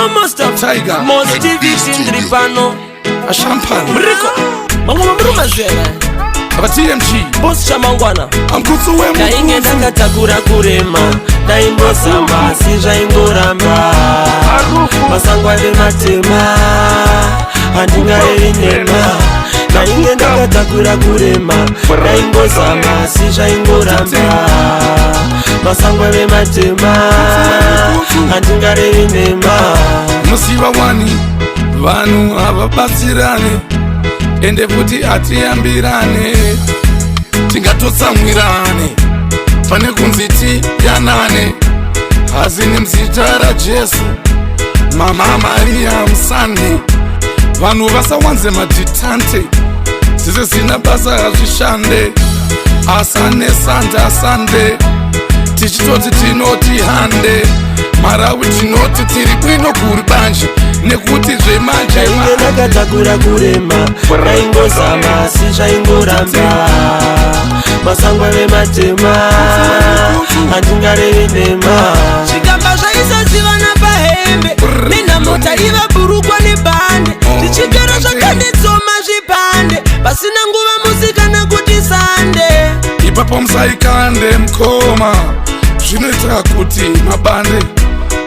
Almost Tiger. Most TV ndiri pano. Ashampani. Muriko mamwe mamuri mazvena. Ava TMG. Boss Chamangwana. Amkutsu. Ndainge Wemukutsu. ndakatakura kurema, ndaimbozama asi zvaingoramba. Masango ave matema, handingarevi nhema. Ndainge ndakatakura kurema, ndaimbozama asi zvaingoramba. Masango ave matema, handingarevi nhema. Musiva wani, vanhu havabatsirane, ende futi hatiyambirane. Tingatotsamwirane pane kunzi tiyanane, asi nemuzita raJesu, Mama Mariya musande. Vanhu vasawanze madhitante, zvisisina basa hazvishande. Asane sande asande, tichitoti tinoti hande Marawi, tinoti tiri bwino kuri banje nekuti zvemanje. Ndainge ndakatakura kurema, ndaingozama asi zvaingoramba. Masango ave matema, handingarevi nhema. Zvikamba zvaisazivana pahembe, nenhamo taiva bhurukwa nebhande. Zvichigaro zvakanditsoma zvipande, pasina nguva musikana kuti sande. Ipapo musaikande mukoma, zvinoita kuti mabande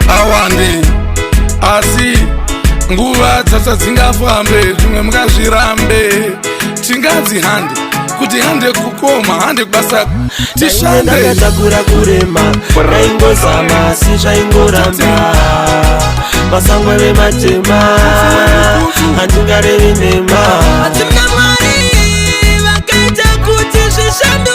awande, asi nguva dzacho dzingafambe, zvimwe mungazvirambe. Tinganzi hande kuti hande kukoma, hande kubasa. Ndainge Tishande. ndakatakura kurema, ndaingozama asi zvaingoramba. Masango ave matema, handingarevi nhema. Asi muna Mwari vakaita kuti zvishanduke.